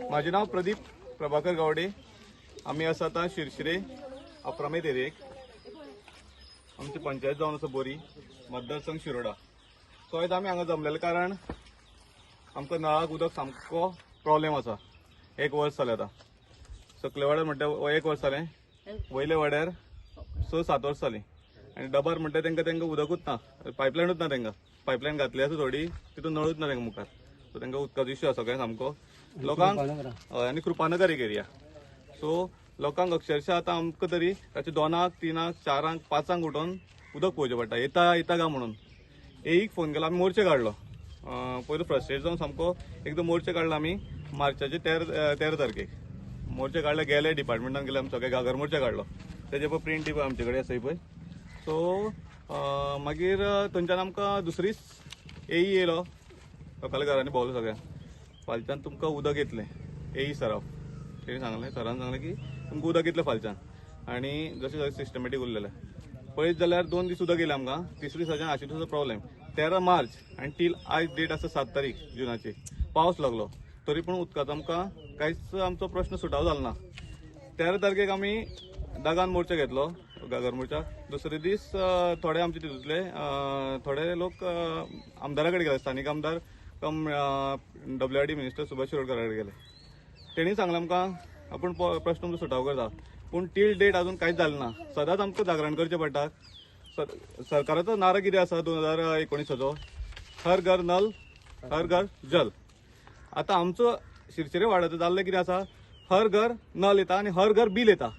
माझे नाव प्रदीप प्रभाकर गावडे. आमी आसा आतां शिरशिरे अप्रामेत एरियेक. आमची पंचायत जावन आसा बोरी, मतदारसंघ शिरोडा. सो आयज आमी हांगा जमलेले कारण आमकां नळाक उदक सामको प्रॉब्लेम आसा. एक वर्स जालें आतां. सकले वाड्यार म्हणटा एक वर्स जालें, वयल्या वाड्यार 6-7 वर्स जालीं. आनी डबार म्हणटा तांकां तांकां उदकूच ना, पायपलायनूच ना. तांकां पायपलायन घातली आसा थोडी, तितून नळूच ना तांकां मुखार. सो तांकां उदकाचो इश्यू आसा सगळ्यांक सामको लोकांक. हय, आनी कृपानगर एक एरिया. सो लोकांक अक्षरशः आतां आमकां तरी रातचे 2, 3, 4, 5 उठोन उदक पळोवचें पडटा, येता येता काय म्हणून. एईक फोन केलो आमी, मोर्चे काडलो. पयलो फ्रस्ट्रेट जावन सामको एकदम मोर्चे काडलो आमी. मार्चाचे 13 तारखेक मोर्चे काडले, गेले डिपार्टमेंटान गेले आमी सगळे, घागर मोर्चा काडलो. तेजे पळय प्रिंट पळय आमचे कडेन आसा पळय. सो मागीर थंयच्यान आमकां दुसरीच एई येयलो, लोकांल्या घरांनी भोंवलो सगळ्यांक. फालच्यान तुमकां उदक येतलें, एई सराफ तेणी सांगलें. सरान सांगलें की तुमकां उदक येतलें फालच्यान. आनी जशें जशें सिस्टमॅटीक उरलेलें पळयत जाल्यार 2 दीस उदक येयलें आमकां. तिसरे दिसाच्यान आशिल्लो तसो प्रॉब्लेम. 13 मार्च आनी टील आयज डेट आसा 7 तारीख जुनाची. पावस लागलो तरी पूण उदकाचो आमकां कांयच आमचो प्रश्न सुटाव जालो ना. 13 तारखेक आमी दागान मोर्चा घेतलो, घागर मोर्चा. दुसरे दीस थोडे आमचे तितूंतले थोडे लोक आमदारा कडेन गेले, स्थानीक आमदार कम WRD minister Subhash शिरोडकारा कडेन गेले. तेणी सांगलें आमकां आपूण प्रश्न तुमचो सुटाव करता, पूण टील डेट अजून कांयच जालें ना. सदांच आमकां जागरण करचें पडटा. सरकाराचो नारो कितें आसा 2019चो? हर घर नल, हर घर जल. आतां आमचो शिरशिरे वाड्याचो जाल्लें कितें आसा, हर घर नल येता आनी हर घर बील येता.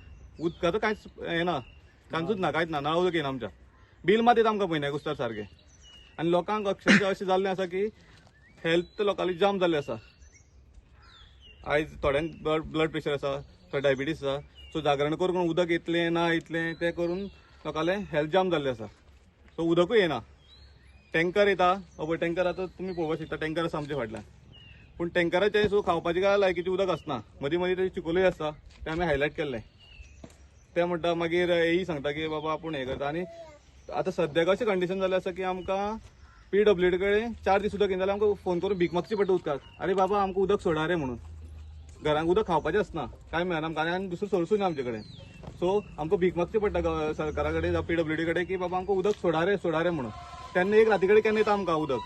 उदकाचो कांयच येना, कांयच ना, कांयच ना. नळा उदक येना आमच्या, बील मात येता आमकां म्हयन्याक कुस्तार सारकें. आनी लोकांक अक्षरशः अशें जाल्लें आसा की हेल्थ लोकांली जाम जाल्ली आसा. आयज थोड्यांक ब्लड प्रेशर आसा, थोडे डायबिटीस आसा. सो जागरण करून उदक येतलें ना येतलें तें करून लोकांलें हेल्थ जाम जाल्लें आसा. सो उदकूय येना, टँकर येता. हो पळय टँकर आतां तुमी पळोवपाक शकता, टँकर आसा आमच्या फाटल्यान. पूण टँकराचें सो खावपाची काय लायकीचें उदक आसना. मदीं मदीं तें चिकोलूय आसता, तें आमी हायलायट केल्लें. ते म्हणटा मागीर एई सांगता की बाबा आपूण हें करता. आनी आतां सद्याक अशें कंडिशन जालें आसा की आमकां PWD कडेन 4 दीस उदक येना जाल्यार आमकां फोन करून भीक मागची पडटा उदकाक. अरे बाबा आमकां उदक सोडा रे म्हणून. घरांक उदक खावपाचें आसना, कांय मेळना आमकां आनी दुसरो सोर्सूय ना आमचे कडेन. सो आमकां भीक मागची पडटा सरकारा कडेन जावं PWD कडेन की बाबा आमकां उदक सोडा रे, सोडा रे म्हणून. तेन्ना एक राती कडेन केन्ना येता आमकां उदक,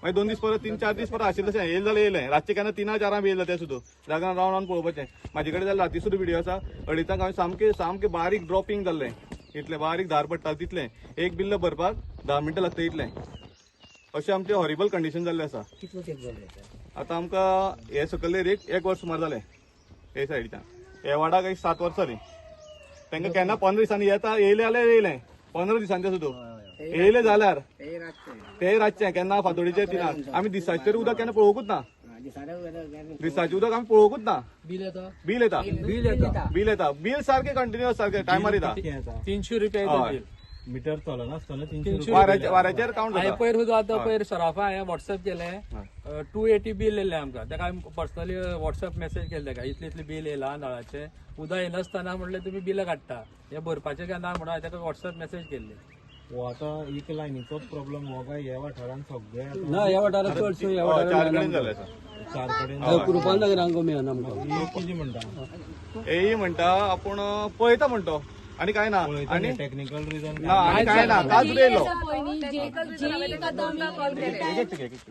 मागीर 2 दीस परत 3-4 दीस परत आशिल्लें तशें येयलें जाल्यार येयलें. रातचें केन्ना 3-4 बी येयलें तें सुद्दां जागरान रावन रावन पळोवपाचें. म्हाजे कडेन जाल्यार राती सुद्दां व्हिडियो आसा. 2:30 हांवें सामकें सामकें बारीक ड्रॉपिंग जाल्लें, इतलें बारीक धार पडटा तितलें. एक बिल्ल भरपाक 10 मिनटां लागता इतलें. अशें आमचें हॉरिबल कंडिशन जाल्लें आसा. कितलो तेंप जालो? आतां आमकां हे सकयले एरियेक 1 वर्स सुमार जालें. हे सायडीच्यान हे वाडाक एक 7 वर्सां जालीं. तांकां केन्ना 15 दिसांनी येता, येयलें जाल्यार येयलें, 15 दिसांचें सुद्दां येयलें जाल्यार ते रातचें केन्ना फांतोडीचे 3. आमी दिसाचें तरी उदक केन्ना पळोवंकूच ना. दिसाचें उदक आमी पळोवंकूच ना. बील येता, बील येता, बील येता, बील येता. बील सारकें कंटिन्युअस सारकें टायमार येता. 300 रुपया येता बील. मिटर चलनासतना 300. वाऱ्याचेर काउंट हांवें जाता. पयर सुद्दां आतां पयर सराफा हांवें वॉट्सएप केलें, 280 बील येयलें आमकां. ताका हांवें पर्सनली वॉट्सएप मेसेज केले ताका, इतलें इतलें बील येयलां नळाचें, उदक येनासतना म्हणलें तुमी बिलां काडटा, हें भरपाचें काय ना म्हणून हांवें ताका वॉट्सएप मेसेज केल्ली. हो आतां एक लायनीचोच प्रॉब्लम हो काय ह्या वाठारांत सगळे? ना, ह्या वाठारात चडशे ह्या 4 वाठारात कडेन जालें आसा. 4 कडेन. कृपानगरांक मेळना आमकां. कितें म्हणटा? एई म्हणटा आपूण पळयता म्हणतो आनी काय ना. आनी टेक्निकल रिजन ना आनी काय ना, काल सुद्दां येयलो.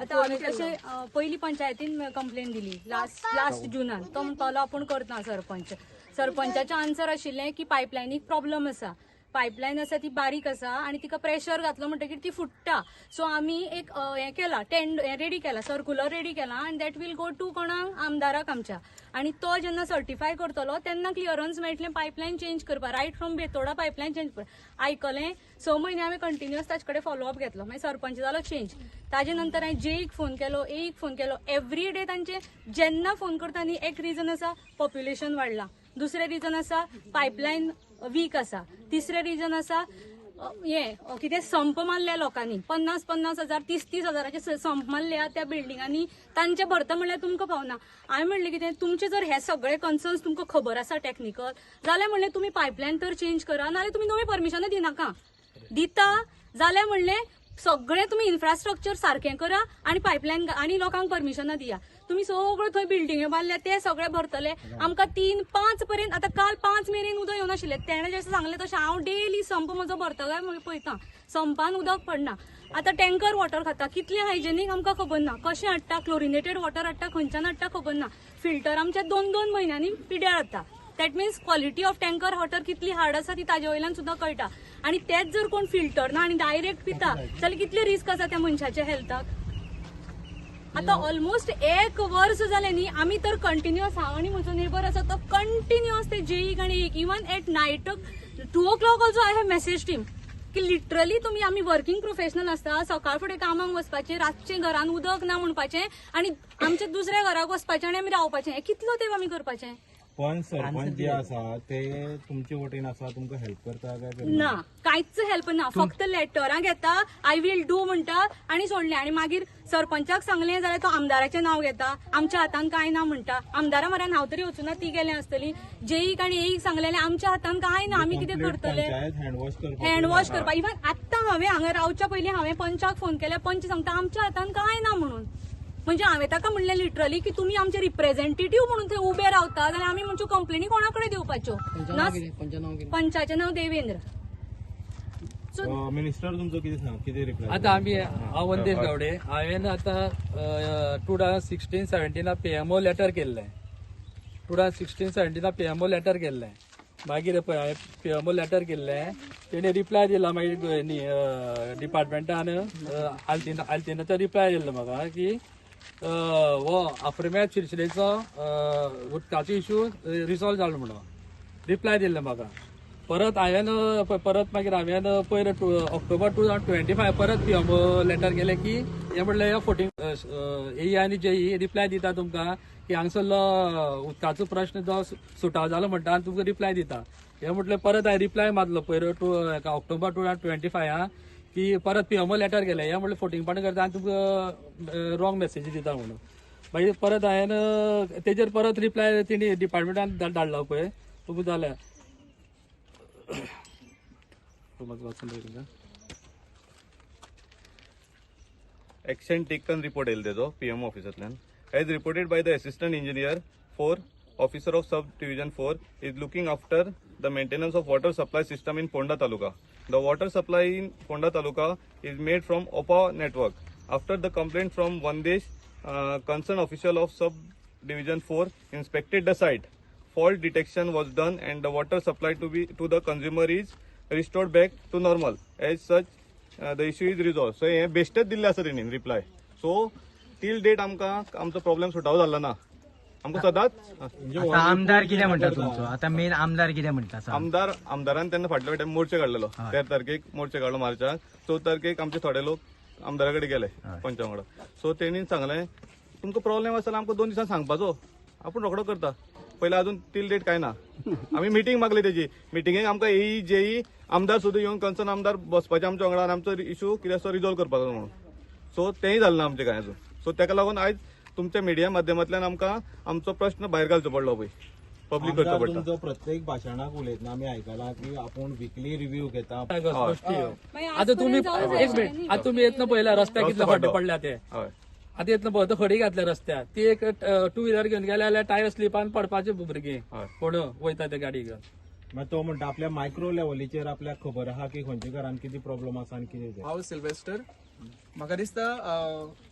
आतां आमी कशें पयलीं पंचायतीन कंप्लेन दिली लास्ट लास्ट जुनान. तो म्हणटालो आपूण करता. सरपंच, सरपंचाचें आन्सर आशिल्लें की पायपलायनीक प्रॉब्लम आसा, पायपलायन आसा ती बारीक आसा आनी तिका प्रेशर घातलो म्हणटकीर ती फुट्टा. सो आमी एक हें केला, टेंड रेडी केला, सर्कुलर रेडी केला आनी that will go to कोणाक, आमदाराक आमच्या. आनी तो जेन्ना सर्टिफाय करतलो तेन्ना क्लियरन्स मेळटलें पायपलायन चेंज करपाक. Right from Betora pipeline change करपाक. आयकलें, 6 म्हयने हांवें कंटिन्युअस ताचे कडेन फॉलोअप घेतलो. मागीर सरपंच जालो चेंज. ताजे नंतर हांवें जेईक फोन केलो, एईक फोन केलो. एवरी डे तांचे जेन्ना फोन करता न्ही, एक रिजन आसा पॉप्युलेशन वाडलां, दुसरें रिजन आसा पायपलायन वीक आसा, तिसरें रिजन आसा हें कितें संप मारल्या लोकांनी, 50-50 हजार, 30-30 हजाराचे संप मारल्या त्या बिल्डिंगांनी, तांचे भरता म्हणल्यार तुमकां पावना. हांवें म्हणलें कितें, तुमचे जर हे सगळे कन्सर्न्स तुमकां खबर आसा टॅक्निकल जाल्यार म्हणलें तुमी पायपलायन तर चेंज करा, नाजाल्यार तुमी नवी परमिशनां दिनाका. दिता जाल्यार म्हणलें सगळें तुमी इन्फ्रास्ट्रक्चर सारकें करा आनी पायपलायन आनी लोकांक परमिशनां दिया. तुमी सगळ्यो थंय बिल्डिंग्यो बांदल्या ते सगळे भरतले. आमकां 3-5 पर्यंत, आतां काल 5 मेरेन उदक येवनाशिल्लें. तेणें जशें सांगलें तशें हांव डेली संप म्हजो भरता काय मागीर पळयता, संपान उदक पडना. आतां टँकर वॉटर खाता, कितलें हायजेनीक आमकां खबर ना, कशें हाडटा, क्लोरिनेटेड वॉटर हाडटा, खंयच्यान हाडटा खबर ना. फिल्टर आमच्या 2-2 म्हयन्यांनी पिड्यार जाता. That means quality of tanker water कितली हार्ड आसा ती ताजे वयल्यान सुद्दां कळटा. आनी तेच जर कोण फिल्टर ना आनी डायरेक्ट पिता जाल्यार कितले रिस्क आसा त्या मनशाच्या हेल्थाक. आतां ऑलमोस्ट 1 वर्स जालें न्ही, आमी तर कंटिन्युअस, हांव आनी म्हजो नेबर आसा तो कंटिन्युअस ते जेईक आनी एक, even at night 2 o'clock also I have message team की लिटरली तुमी, आमी वर्किंग प्रोफेशनल आसता, सकाळ फुडें कामाक वचपाचें, रातचें घरान उदक ना म्हणपाचें आनी आमच्या दुसऱ्या घराक वचपाचें आनी आमी रावपाचें. हें कितलो तेंप आमी करपाचें? पण सरपंच जे आसा ते तुमचे वटेन आसा, तुमकां हेल्प करता काय? ना, कांयच हेल्प ना. फक्त लेटरां घेता, I will do म्हणटा आनी सोडलें. आनी मागीर सरपंचाक सांगलें जाल्यार तो आमदाराचें नांव घेता, आमच्या हातान कांय ना म्हणटा. आमदारा म्हऱ्यान हांव तरी वचूना, ती गेलें आसतली. जेईक आनी एईक सांगलें जाल्यार आमच्या हातान कांय ना, आमी कितें करतले? हँड वॉश करपाक. इवन आत्तां हांवें हांगा रावच्या पयलीं हांवें पंचाक फोन केल्यार पंच सांगता आमच्या हातान कांय ना म्हणून. म्हणजे हांवें ताका म्हणलें लिटरली की तुमी आमचे रिप्रेझेंटेटिव्ह म्हणून थंय उबे रावता जाल्यार आमी म्हणच्यो कंप्लेनी कोणा कडेन दिवपाच्यो ना? पंचाचें नांव देवेंद्र. मिनिस्टर तुमचो कितें सांग, कितें रिप्लाय? आतां आमी, हांव वंदेश गावडे, हांवें आतां 2016-17 पीएमओ लेटर केल्लें. 2016-17 पीएमओ लेटर केल्लें. मागीर पळय हांवें पीएमओ लेटर केल्लें, तेणी रिप्लाय दिला मागीर न्ही डिपार्टमेंटान आल्तिनाचो रिप्लाय दिल्लो म्हाका की हो आफ्रिमेत शिरशिरेचो उदकाचो इशू रिसॉल्व जालो म्हणून रिप्लाय दिल्लो म्हाका. परत हांवें परत मागीर हांवें पयर ऑक्टोबर 2025 परत पीएमओ लेटर केलें की हें म्हणल्यार 14 ए आनी जेई रिप्लाय दिता तुमकां की हांगसरलो उदकाचो प्रश्न जो सुटाव जालो म्हणटा आनी तुमकां रिप्लाय दिता. हें म्हटलें परत हांवें रिप्लाय मारलो पयर ऑक्टोबर 2025 की परत पीएमओ लेटर गेलें. हें म्हटलें फोटिंगपणां करता आनी तुमकां रॉंग मेसेजी दिता म्हणून. मागीर परत हांवें तेजेर परत रिप्लाय तेणी डिपार्टमेंटान धाडलो पळय तुमकां जाल्यार वाचून. एक्शन टेकन रिपोर्ट येयलो तेजो PM ऑफिसांतल्यान. As reported by the assistant engineer 4, officer of sub division 4 is looking after the maintenance of water supply system in Ponda taluka. The water supply in Ponda taluka is made from Opa network. After the complaint from Vandesh, concerned official of sub division 4 inspected the site. Fault detection was done and the water supply to the consumer is restored back to normal. As such, the issue is resolved. So हे बेश्टेच दिल्ले आसा तेणी reply. So till date आमकां आमचो problem सुटाव जाल्लो ना. आमकां सदांच आता आमदार कितें म्हणटा तुमचो? आता मेन आमदार कितें म्हणटा? आमदार, आमदारान तेन्ना फाटल्या फावटी मोर्चे काडलेलो, 13 तारखेक मोर्चे काडलो मार्चाक. 14 तारखेक आमचे थोडे लोक आमदारा कडेन गेले पंचा वांगडा. सो तेणी सांगलें तुमकां प्रॉब्लेम आसा जाल्यार आमकां 2 दिसान सांगपाचो, आपूण रोखडो करता. पयलीं अजून टील डेट काय ना. आमी मिटींग मागली तेजी, मिटिंगेक आमकां एई जेई आमदार सुद्दां येवन कन्सर्न आमदार बसपाचे आमच्या वांगडा आनी आमचो इशू कितें आसा तो रिजॉल्व करपाचो म्हणून. सो तेंय जालें ना आमचें कांय अजून. सो तेका लागून आयज तुमच्या मिडिया माध्यमांतल्यान आमकां आमचो प्रश्न भायर घालचो पडलो पळय, पब्लीक करचो आमदार पडटा. तुमचो प्रत्येक भाशणाक उलयतना आमी आयकलां की आपूण विकली रिव्यू घेता. गोश्टी आतां तुमी एक मिनिट, आतां तुमी येतना पळयला रस्त्याक कितले खड्डे पडल्या ते. हय. आतां येतना पळय खडी घातल्या रस्त्यार, ती एक टू व्हिलर घेवन गेले जाल्यार टायर स्लिपान पडपाचे भुरगीं कोण वयता ते गाडी घेवन. मागीर तो म्हणटा आपल्या मायक्रो लेवलीचेर आपल्याक खबर आहा की खंयच्या घरान कितें प्रॉब्लम आसा आनी कितें तें. हांव सिल्वेस्टर. म्हाका दिसता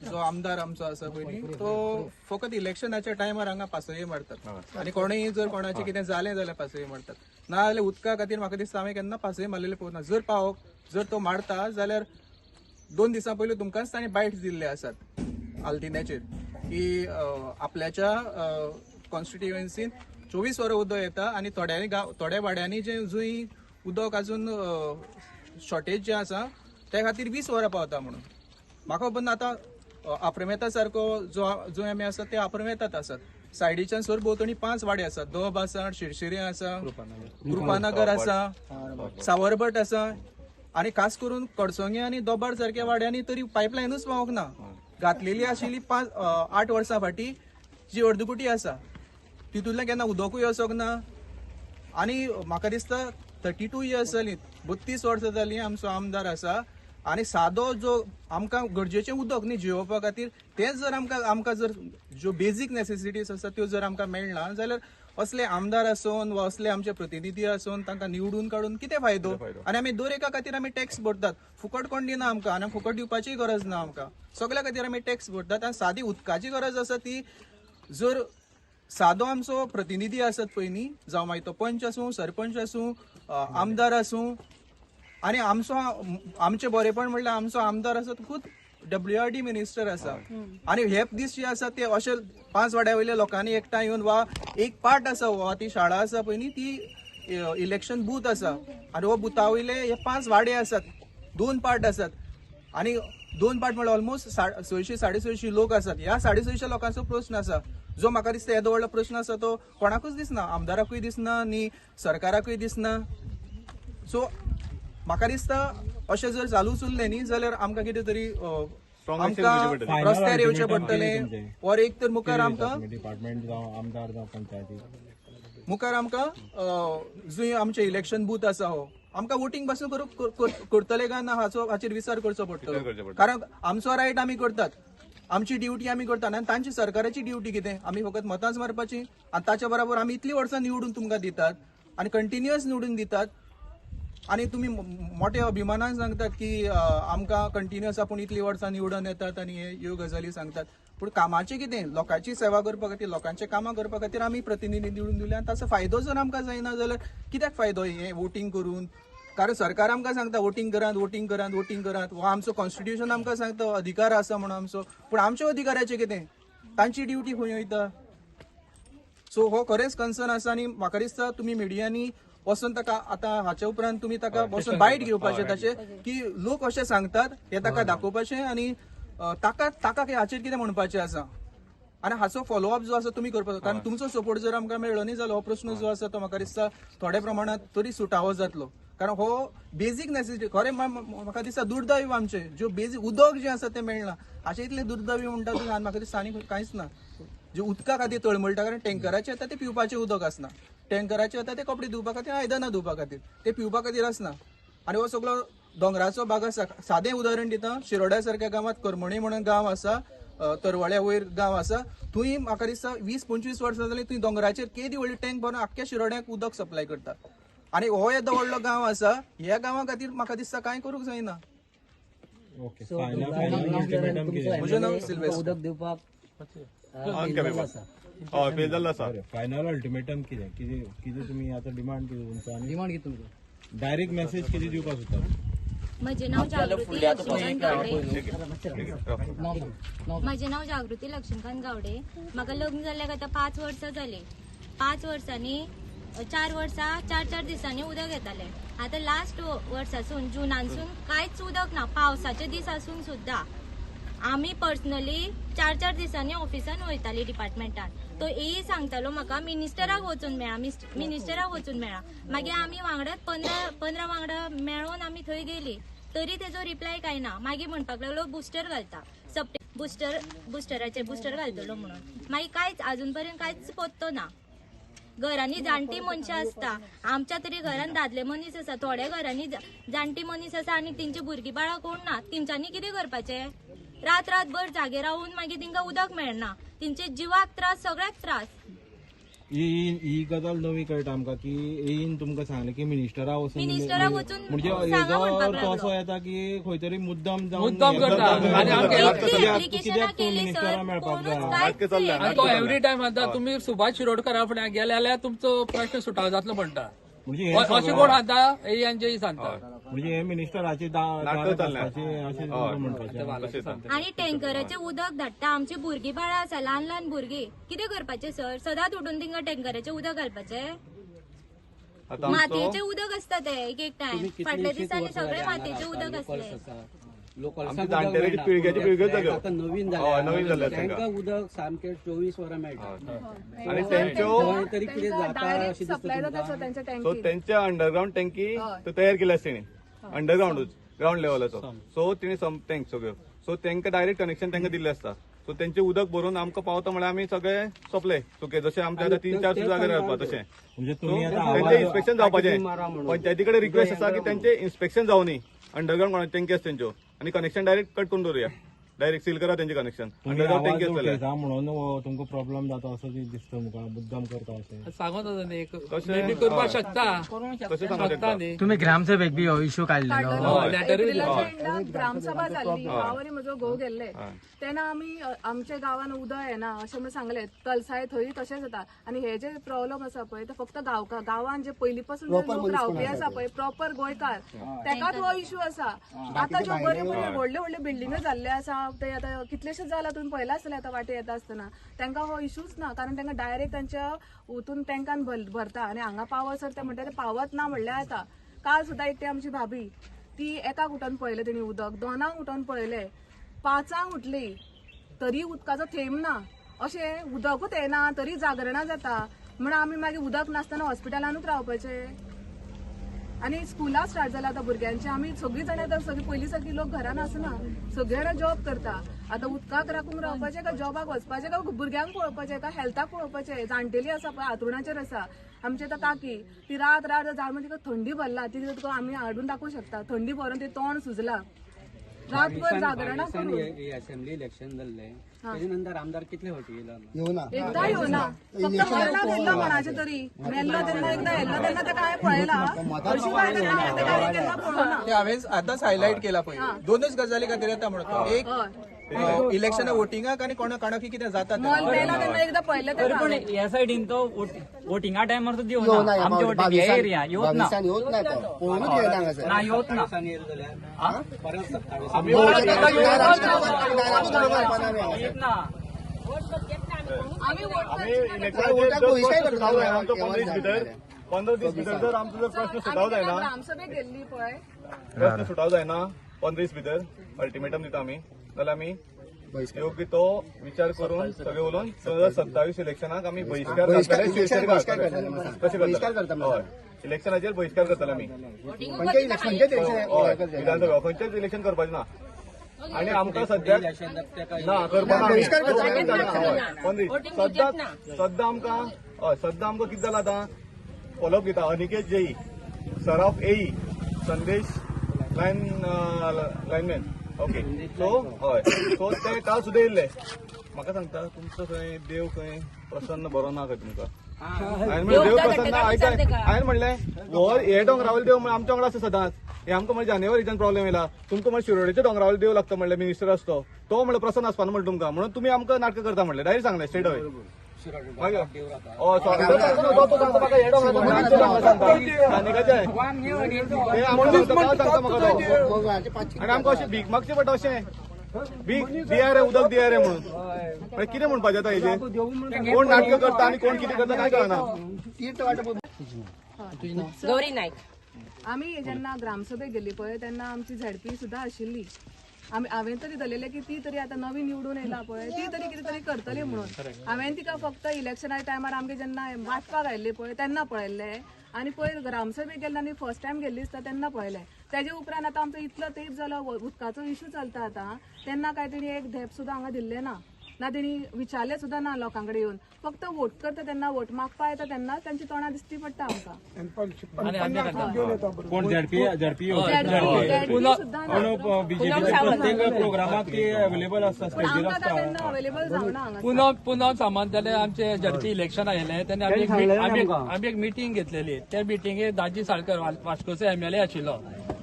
जो आमदार आमचो आसा पयलीं तो फकत इलेक्शनाच्या टायमार हांगा पासयो मारतात आनी कोणूय जर कोणाचें कितें जालें जाल्यार पासयो मारतात. ना जाल्यार उदका खातीर म्हाका दिसता हांवें केन्ना पासयो मारलेले पळोवना. जर पावक जर तो मारता जाल्यार 2 दिसां पयलीं तुमकांच ताणें बायट्स दिल्ले आसात आल्तिन्याचेर की आपल्याच्या कॉन्स्टिट्युएन्सीन 24 वरां उदक येता आनी थोड्यांनी गांव थोड्या वाड्यांनी जें जंय उदक आजून शॉर्टेज जें आसा त्या खातीर 20 वरां पावता म्हणून. म्हाका खबर ना आतां आप्रमेता सारको जो जंय आमी आसा ते आप्रमेतात आसात. सायडीच्यान सर भोंवतणी 5 वाडे आसात, दोब आसा, शिरशिरे आसा, कृपानगर आसा, सावरभट आसा आनी खास करून कडसंगे आनी दोबार सारक्या वाड्यांनी तरी पायपलायनूच पावंक ना. घातलेली आशिल्ली 5-8 वर्सां फाटीं जी अर्दकुटी आसा तितूंतल्यान केन्ना उदकूय वचोंक ना. आनी म्हाका दिसता 32 इयर्स जालीं, 32 वर्सां जालीं आमचो आमदार आसा. आनी सादो जो आमकां गरजेचें उदक न्ही जियोवपा खातीर तें जर आमकां आमकां जर ज्यो बेजीक नेसेसिटीज आसा त्यो जर आमकां मेळना जाल्यार असले आमदार आसून वा असले आमचे प्रतिनिधी आसून तांकां निवडून काडून कितें फायदो? आनी आमी दर एका खातीर आमी टॅक्स भरतात, फुकट कोण दिना आमकां आनी फुकट दिवपाचीय गरज ना आमकां. सगल्या खातीर आमी टॅक्स भरतात आनी सादी उदकाची गरज आसा ती जर सादो आमचो प्रतिनिधी आसत पळय न्ही, जावं मागीर तो पंच आसूं, सरपंच आसूं, आमदार आसूं. आनी आमचो आमचें बरेपण म्हणल्यार आमचो आमदार आसा तो खूद WRD minister आसा. आनी हे दीस जे आसा ते अशे 5 वाड्या वयल्या लोकांनी एकठांय येवन वा एक पार्ट आसा वा ती शाळा आसा पळय न्ही ती इलेक्शन बूथ आसा आनी हो बुथा वयले हे 5 वाडे आसात, 2 पार्ट आसात आनी 2 पार्ट म्हणल्यार ऑलमोस्ट 600 650 लोक आसात. ह्या 650 लोकांचो प्रस्न आसा जो म्हाका दिसता येदो व्हडलो प्रस्न आसा तो कोणाकूच दिसना, आमदाराकूय दिसना न्ही सरकाराकूय दिसना. सो म्हाका दिसता अशें जर चालूच उरलें न्ही जाल्यार आमकां कितें तरी आमकां रस्त्यार येवचें पडटलें और एक तर मुखार आमकां डिपार्टमेंट जावं आमदार जावं पंचायती मुखार आमकां जंय आमचें इलेक्शन बूथ आसा हो आमकां वोटींग पासून करतले काय ना हाचो हाचेर विचार करचो पडटलो. कारण आमचो रायट आमी करतात, आमची ड्युटी आमी करतात आनी तांची सरकाराची ड्युटी कितें, आमी फकत मतांच मारपाची आनी ताच्या बरोबर आमी इतलीं वर्सां निवडून तुमकां दितात आनी कंटिन्युअस निवडून दितात आनी तुमी मोठ्या अभिमानान सांगतात की आमकां कंटिन्युअस आपूण इतलीं वर्सां निवडून येतात आनी ह्यो गजाली सांगतात. पूण कामाचें कितें, लोकांची सेवा करपा खातीर, लोकांचें कामां करपा खातीर आमी प्रतिनिधी निवडून दिले आनी ताचो फायदो जर आमकां जायना जाल्यार कित्याक फायदो हें वोटींग करून? कारण सरकार आमकां सांगता वोटींग करात, वोटींग करात, वोटींग करात, हो आमचो कॉन्स्टिट्युशन आमकां सांगता अधिकार आसा म्हणून आमचो, पूण आमच्या अधिकाराचें कितें, तांची ड्युटी खंय वयता? सो हो खरेंच कन्सर्न आसा आनी म्हाका दिसता तुमी मिडियांनी वचून ताका आतां हाच्या उपरांत तुमी ताका बसून बायट घेवपाचें ताचें की लोक अशें सांगतात हें ताका दाखोवपाचें आनी ताका ताका हाचेर कितें म्हणपाचें आसा आनी हाचो फॉलोअप जो आसा तुमी करपाचो. कारण तुमचो सपोर्ट जर आमकां मेळ्ळो न्ही जाल्यार हो प्रस्न जो आसा तो म्हाका दिसता थोड्या प्रमाणांत तरी सुटावो जातलो. कारण हो बेजीक नेसेसिटी खरें म्हाका दिसता दुर्दैव आमचें ज्यो बेजीक उदक जें आसा तें मेळना हाचें इतलें दुर्दैव म्हणटा तूं आनी म्हाका दिसता आनी कांयच ना. जे उदका खातीर तळमळटा, कारण टँकराचें येता तें पिवपाचें उदक आसना, टँकराचें येता तें कपडे धुवपा खातीर, आयदनां धुवपा खातीर, तें पिवपा खातीर आसना. आनी हो सगळो दोंगराचो भाग आसा. सादें उदाहरण दिता, शिरोड्या सारक्या गांवांत करमणी म्हणून गांव आसा, तरवळ्या वयर गांव आसा, थंय म्हाका दिसता 20-25 वर्सां जालीं थंय दोंगराचेर केदी व्हडली टँक भरून आख्ख्या शिरोड्याक उदक सप्लाय करता. आनी हो येदो व्हडलो गांव आसा, ह्या गांवा खातीर म्हाका दिसता कांय करूंक जायना. म्हजें नांव सिल्वेस्टर. उदक दिवपाक फायनल अल्टिमेटम कितें कितें कितें तुमी आतां डिमांड कितें तुमचो आनी डिमांड कितें तुमचो डायरेक्ट मेसेज कितें दिवपाक सोदता? म्हजें नांव जागृती लक्ष्मीकांत गावडे. म्हजें नांव जागृती लक्ष्मीकांत गावडे. म्हाका लग्न जाल्ल्याक आतां 5 वर्सां जालीं. 5 वर्सांनी 4 वर्सां 4-4 दिसांनी उदक येतालें. आतां लास्ट वर्सासून जुनानसून कांयच उदक ना. पावसाचे दीस आसून सुद्दां आमी पर्सनली 4-4 दिसांनी ऑफिसान वयताली डिपार्टमेंटान. तो एई सांगतालो म्हाका मिनिस्टराक वचून मेळा, मिनिस्टराक वचून मेळा. मागीर आमी वांगडाच 15 वांगडा मेळोन आमी थंय गेली तरी तेजो रिप्लाय कांय ना. मागीर म्हणपाक लागलो बुस्टर घालता, बुस्टराचे बुस्टर घालतलो म्हणून. मागीर कांयच अजून पर्यंत कांयच पत्तो ना. घरांनी जाणटी मनशां आसता, आमच्या तरी घरान दादले मनीस आसा, थोड्या घरांनी जाणटी मनीस आसा आनी तेंची भुरगीं बाळां कोण ना. तेंच्यांनी कितें करपाचें? रात रातभर जागे रावून मागीर तेंकां उदक मेळना, तेंचे जिवाक त्रास, सगळ्याक त्रास. ही गजाल नवी कळटा आमकां की येईन तुमकां सांगलें की मिनिस्टरा वचून, मिनिस्टरा वचून म्हणजे सांगा असो येता की खंय तरी मुद्दाम मुद्दाम करता. करता तो एवरी टायम आता तुमी सुभाष शिरोडकरा फुडें गेले जाल्यार तुमचो प्रश्न सुटावो जातलो म्हणटा. अशें कोण आता हेंचे सांगता म्हणजे हे मिनिस्टराचे आणि टँकराचे उदक धाडटा. आमची भुरगीं बाळां आसा, ल्हान ल्हान भुरगीं, कितें करपाचें सर? सदांच उठून तिंका टँकराचें उदक घालपाचें? मातयेचें उदक आसता ते एक एक टायम. फाटल्या दिसांनी सगळे मातयेचें उदक आसलें. नवीन जालें तांकां उदक सामकें 24 वरां मेळटा. आनी तेंच्यो तेंच्या अंडरग्रावंड टँकी तयार केल्या आसता तेणी, अंडरग्रावंडूच ग्रावंड लेवलाचो. सो तिणे टँक सगळ्यो, सो तांकां डायरेक्ट कनेक्शन तांकां दिल्लें आसता. सो तेंचे उदक भरून आमकां पावता म्हळ्यार आमी सगळे सोंपले सुके. जशें आमचे आतां 3-4 जाग्यार घालपा तशें तेंचें इन्स्पेक्शन जावपाचें. पंचायती कडेन रिक्वेस्ट आसा की तेंचें इन्स्पेक्शन जावं न्ही. अंडरग्राउंड टँकी आसा तेंच्यो आनी कनेक्शन डायरेक्ट कट करून दवरुया, डायरेक्ट सील करा तेंचे कनेक्शन. अंडरग्राउंड टँकी आसतले म्हणून तुमकां प्रॉब्लेम जाता असो दिसता तुमकां, मुद्दाम करता अशें सांगत आसा न्ही, मे बी करपाक शकता, कशें सांगूंक शकता न्ही. तुम्ही ग्रामसभेक बी हो इशू काडलेलो? एप्रिलाच्या एंडाक ग्रामसभा जाल्ली, हांव आनी म्हजो घोव गेल्ले तेन्ना आमी आमच्या गांवान उदक येना अशें म्हणून सांगलें. तलसाय थंय तशेंच जाता आनी हे जे प्रॉब्लम आसा पळय ते फक्त गांवान जे पयलीं पासून जे लोक रावपी आसा पळय प्रॉपर गोंयकार तेकाच हो इशू आसा. आतां ज्यो बरे बरे व्हडले व्हडले बिल्डिंग्यो जाल्ले आसा ते आतां कितलेशेच जाला तुमी पळयला आसतलें आतां वाटे येता आसतना, तांकां हो इशूच ना कारण तांकां डायरेक्ट तांच्या वतून टँकान भरता आनी हांगा पावत सर ते म्हणटा ते पावत ना म्हणल्यार जाता. काल सुद्दां एकटी आमची भाभी ती एकाक उठोन पळयलें तेणी उदक, दोनांक उठोन पळयलें, 5 उठली तरी उदकाचो थेंब ना. अशें उदकूच येना तरी जागरणां जाता म्हण आमी मागीर उदक नासतना हॉस्पिटलानूच रावपाचें. आनी स्कुलां स्टार्ट जालां आतां भुरग्यांचें, आमी सगळीं जाणां आतां सगळीं पयलीं सारकी लोक घरान आसना, सगळीं जाणां जॉब करता. आतां उदकाक राखूंक रावपाचें काय जॉबाक वचपाचें काय भुरग्यांक पळोवपाचें काय हेल्थाक पळोवपाचें. जाणटेली आसा पळय हातरुणाचेर आसा आमची आतां काकी, ती रात रात जाण तिका थंडी भरला, ती तुका आमी हाडून दाखोवंक शकता, थंडी भरून ती तोंड सुजला रातभर जागरणां करून. असेंब्ली इलेक्शन जाल्लें तेजे नंतर आमदार कितले फावटी येयलो? एकदा येवना, फक्त मरणाक येयल्लो कोणाचे तरी मेल्लो तेन्ना एकदा येयल्लो तेन्ना ताका हांवें पळयला, अशी काय तेन्ना केन्ना पळोवना. ते हांवें आतांच हायलायट केला पळय, दोनच गजाली खातीर येता म्हणून, एक इलेक्शना वोटिंगाक आनी कोणा कोणाक कितें जाता तेन्ना एकदा पळयलें. पण ह्या सायडीन तो वोटिंगा टायमार सुद्दां येवना, आमच्या वटेन हे एरिया येवना, ना येवच ना. पंदरा दीस भितर जर आमचो जर प्रश्न सुटाव जायना, ग्रामसभेक गेल्ली पळय, प्रश्न सुटाव जायना 15 दीस भितर अल्टिमेटम दिता आमी, जाल्यार आमी योग्य तो विचार करून सगळे उलोवन 2027 इलेक्शनाक आमी बहिष्कार करतले. कशें करतले? हय, इलेक्शनाचेर बहिष्कार करतले आमी. हय, विधानसभा खंयचेच इलेक्शन करपाचें ना आनी आमकां सद्याक ना करपाक. सद्दां आमकां हय सद्दां आमकां कितें जालां आतां फॉलोअप घेता Aniket Jai Saraf AE Sandesh line lineman okay. So हय सो ते काल सुद्दां येयल्ले म्हाका सांगता तुमचो खंय देव खंय प्रसन्न बरो ना खंय तुमकां. हांवें म्हणलें देव प्रसन्न आयकाय, हांवें म्हणलें हो हे डोंगरावयलो देव आमच्या वांगडा आसा सदांच, हे आमकां म्हणजे जानेवारीच्यान प्रॉब्लेम येयला, तुमकां म्हणजे शिरोडेच्या डोंगरावयलो देव लागता म्हणलें मिनिस्टर आसतो तो म्हणलें प्रसन्न आसपाना म्हणलें तुमकां, म्हणून तुमी आमकां नाटकां करता म्हणलें डायरेक्ट सांगलें स्ट्रेट अवे. आनी आमकां अशें भीक मागचें पडटा, अशें भीक दिया रे उदक दिया रे म्हणून. कितें म्हणपाचें आतां हेजेर? कोण नाटकां करता आनी कोण कितें करता कांय कळना. गौरी नायक. आमी जेन्ना ग्रामसभेक गेल्ली पळय तेन्ना आमची झेडपी सुद्दां आशिल्ली, आमी हांवें तरी धरलेलें की ती तरी आतां नवी निवडून येयला पळय ती तरी कितें तरी करतली म्हणून. हांवें तिका फक्त इलेक्शना टायमार आमगे जेन्ना वांटपाक आयिल्ली पळय तेन्ना पळयल्लें आनी पयर ग्रामसभेक गेल्ले आनी फर्स्ट टायम गेल्ली आसता तेन्ना पळयलें. तेजे उपरांत आतां आमचो इतलो तेंप जालो उदकाचो इशू चलता आतां, तेन्ना काय तेणी एक धेप सुद्दां हांगा दिल्लें ना, ना तेणी विचारलें सुद्दां ना लोकां कडेन येवन. फक्त वोट करता तेन्ना वोट मागपा येता तेन्ना तांची तोंडां दिसती पडटा आमकां. कोण झेडपी झेडपी बीजेपीच्या प्रोग्रामाक ती अवेलेबल आसता, स्टेजीर आसता, तेन्ना अवेलेबल जावना हांगा. पुनव सामंत जाल्यार आमचे झेडपी इलेक्शन आयलें तेन्ना आमी एक मिटींग घेतलेली, त्या मिटिंगेक दाजी साळकर वास्कोचो एमएलए आशिल्लो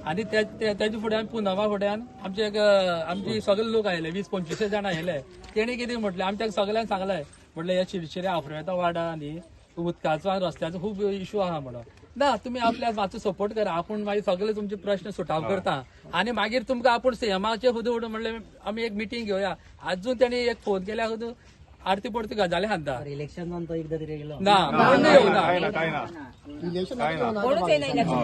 आनी तेजे फुड्यान पुनवा फुड्यान आमचे एक आमचे सगळे लोक आयले, 20-25 जाण आयले. तेणी कितें म्हटलें आमच्या सगळ्यांक सांगलें म्हटलें ह्या शिरशिरे आफ्रिका वाडा न्ही उदकाचो आनी रस्त्याचो खूब इशू आहा म्हणून ना तुमी आपल्याक मातसो सपोर्ट करा, आपूण मागीर सगळे तुमचे प्रश्न सुटाव करता आनी मागीर तुमकां आपूण सीएमाचे हुदूड म्हणलें आमी एक मिटींग घेवया. आजून तेणी एक फोन केल्यार हुदू आरती पडती गजाली सांगता. इलेक्शन तो एकदा तरी येयलो ना, काय ना. कोणूच येयना इलेक्शन.